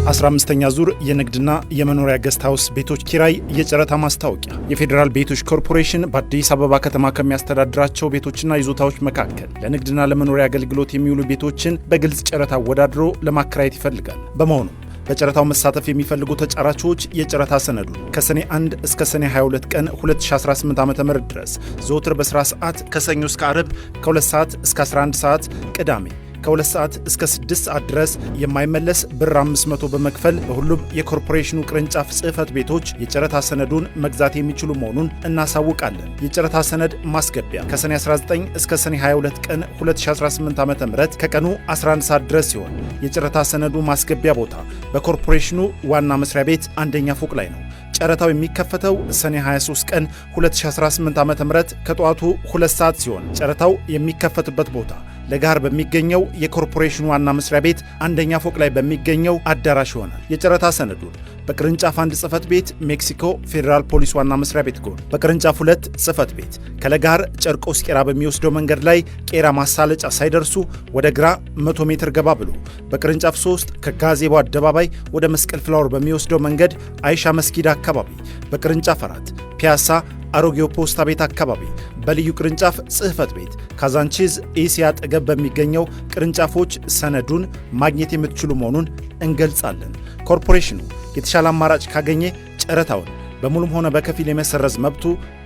15ኛ ዙር የንግድና የመኖሪያ guest house ቤቶች ኪራይ የጨረታ ማስታወቂያ። የፌዴራል ቤቶች ኮርፖሬሽን በአዲስ አበባ ከተማ ከሚያስተዳድራቸው ቤቶችና ይዞታዎች መካከል ለንግድና ለመኖሪያ አገልግሎት የሚውሉ ቤቶችን በግልጽ ጨረታ አወዳድሮ ለማከራየት ይፈልጋል። በመሆኑም በጨረታው መሳተፍ የሚፈልጉ ተጫራቾች የጨረታ ሰነዱን ከሰኔ 1 እስከ ሰኔ 22 ቀን 2018 ዓ.ም ድረስ ዘወትር በስራ ሰዓት ከሰኞ እስከ አርብ ከ2 ሰዓት እስከ 11 ሰዓት፣ ቅዳሜ ከ2 ሰዓት እስከ 6 ሰዓት ድረስ የማይመለስ ብር 500 በመክፈል በሁሉም የኮርፖሬሽኑ ቅርንጫፍ ጽህፈት ቤቶች የጨረታ ሰነዱን መግዛት የሚችሉ መሆኑን እናሳውቃለን። የጨረታ ሰነድ ማስገቢያ ከሰኔ 19 እስከ ሰኔ 22 ቀን 2018 ዓ.ም ከቀኑ 11 ሰዓት ድረስ ሲሆን፣ የጨረታ ሰነዱ ማስገቢያ ቦታ በኮርፖሬሽኑ ዋና መስሪያ ቤት አንደኛ ፎቅ ላይ ነው። ጨረታው የሚከፈተው ሰኔ 23 ቀን 2018 ዓ.ም ከጠዋቱ 2 ሰዓት ሲሆን፣ ጨረታው የሚከፈትበት ቦታ ለገሃር በሚገኘው የኮርፖሬሽኑ ዋና መስሪያ ቤት አንደኛ ፎቅ ላይ በሚገኘው አዳራሽ ይሆናል። የጨረታ ሰነዱን በቅርንጫፍ 1 ጽህፈት ቤት ሜክሲኮ ፌዴራል ፖሊስ ዋና መስሪያ ቤት ጎን፣ በቅርንጫፍ 2 ጽህፈት ቤት ከለገሃር ጨርቆስ ቄራ በሚወስደው መንገድ ላይ ቄራ ማሳለጫ ሳይደርሱ ወደ ግራ 100 ሜትር ገባ ብሎ፣ በቅርንጫፍ 3 ከጋዜቦ አደባባይ ወደ መስቀል ፍላወር በሚወስደው መንገድ አይሻ መስጊድ አካባቢ፣ በቅርንጫፍ 4 ፒያሳ አሮጌው ፖስታ ቤት አካባቢ፣ በልዩ ቅርንጫፍ ጽህፈት ቤት ካዛንቺዝ ኢሲያ አጠገብ በሚገኘው ቅርንጫፎች ሰነዱን ማግኘት የምትችሉ መሆኑን እንገልጻለን። ኮርፖሬሽኑ የተሻለ አማራጭ ካገኘ ጨረታውን በሙሉም ሆነ በከፊል የመሰረዝ መብቱ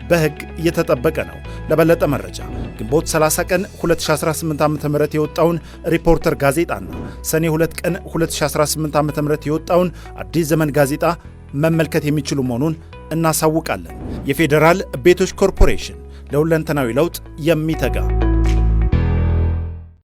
በሕግ እየተጠበቀ ነው። ለበለጠ መረጃ ግንቦት 30 ቀን 2018 ዓ.ም የወጣውን ሪፖርተር ጋዜጣና ሰኔ 2 ቀን 2018 ዓ.ም የወጣውን አዲስ ዘመን ጋዜጣ መመልከት የሚችሉ መሆኑን እናሳውቃለን። የፌዴራል ቤቶች ኮርፖሬሽን፣ ለሁለንተናዊ ለውጥ የሚተጋ።